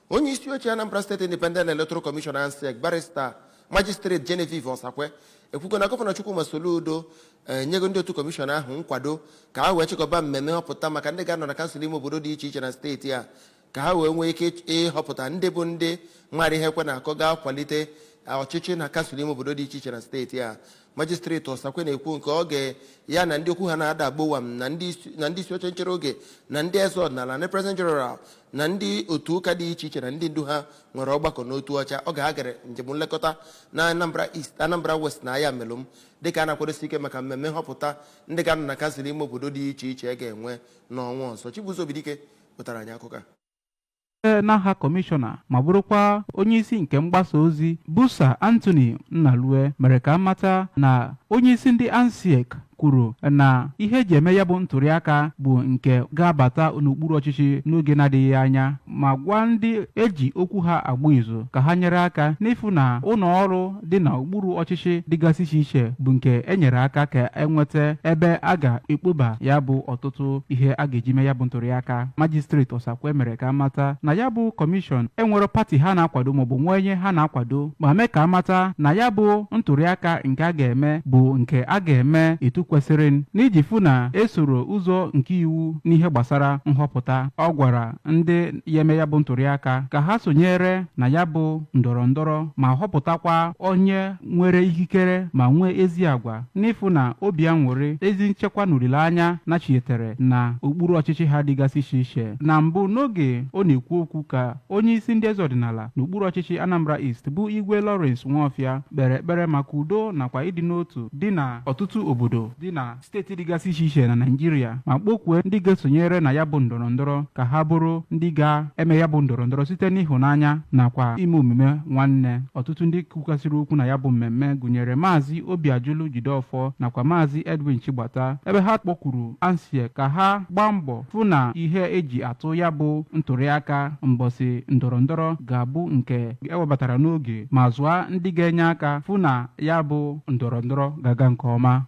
Onye isi oche Anambra State Independent Electoral Commission, ANSEC, Barrister Magistrate Genevieve Osakwe, ekwugo na Gọvanọ Chukwuma Soludo enyego ndị otu kọmishọn ahụ nkwado ka ha wee chịkọba mmemme nhọpụta maka ndị ga-anọ na kansụl ime obodo dị iche iche na steeti a, ka ha wee nwee ike ịhọpụta ndị bụ ndị mara ihe ekwe na-akọ ga-akwalite ọchịchị na kansụl ime obodo dị iche iche na steeti a. Magistrate Osakwe na-ekwu nke oge ya na ndị okwu ha na-ada gbowam na ndị isi oche nchere oge na ndị eze ọdịnala, ndị president general na ndị otu ụka dị iche iche na ndị ndu ha nwere ọgbakọ n'otu ọcha oge ha gara njem nlekọta na Anambra East, Anambra West na Ayamelụm, dịka a na-akwadosi ike maka mmemme nhọpụta ndị ga-anọ na kansụl ime obodo dị iche iche ga-enwe n'ọnwa ọzọ. Chibuzo Obidike wetara anyị akụkọ a. N'aha kọmishọna ma bụrụkwa onyeisi nke mgbasa ozi, Busa Anthony Nnalue, mere ka amata na onyeisi ndị ANSIEC kwuru na ihe eji eme ya bụ ntụliaka bụ nke ga-abata n'okpuru ọchịchị n'oge na-adịghị anya, ma gwa ndị eji okwu ha agba izu ka ha nyere aka n'ịfụ na ụlọ ọrụ dị n'okpuru ọchịchị dịgasị iche iche bụ nke enyere aka ka enweta ebe a ga-ekpoba ya bụ ọtụtụ ihe a ga-eji mee ya bụ ntụliaka. Magistrate Osakwe mere ka amata na ya bụ kọmishọn enwere pati ha na-akwado maọbụ nwee onye ha na-akwado, ma mee ka amata na ya bụ ntụliaka nke a ga-eme bụ nke a ga-eme etu kwesịrị n'iji fụ na esoro ụzọ nke iwu n'ihe gbasara nhọpụta. Ọ gwara ndị ya eme ya bụ ntụliaka ka ha sonyere na ya bụ ndọrọ ndọrọ ma họpụtakwa onye nwere ikikere ma nwee ezi agwa n'ịfụ na obi aṅụrị, ezi nchekwa na olileanya nachietere na okpuru ọchịchị ha dịgasị iche iche. Na mbụ, n'oge ọ na-ekwu okwu ka onye isi ndị eze ọdịnala n'okpuru ọchịchị Anambra East, bụ Igwe Lawrence Nwofia, kpere ekpere maka udo nakwa ịdị n'otu dị na ọtụtụ obodo dị na steeti dịgasị iche iche na Naịjirịa, ma kpọkwue ndị ga-esonyere na ya bụ ndọrọ ndọrọ ka ha bụrụ ndị ga-eme ya bụ ndọrọ ndọrọ site n'ịhụnanya nakwa ime omume nwanne. Ọtụtụ ndị kwukasịrị okwu na ya bụ mmemme gụnyere Maazị Obiajulu Jideọfọ nakwa Maazị Edwin Chigbata, ebe ha kpọkwuru ANSIEC ka ha gbaa mbọ fụ na ihe eji atụ ya bụ ntụliaka mbọsị ndọrọ ndọrọ ga-abụ nke ewebatara n'oge, ma zụọ ndị ga-enye aka fụ na ya bụ ndọrọ ndọrọ ga-aga nke ọma.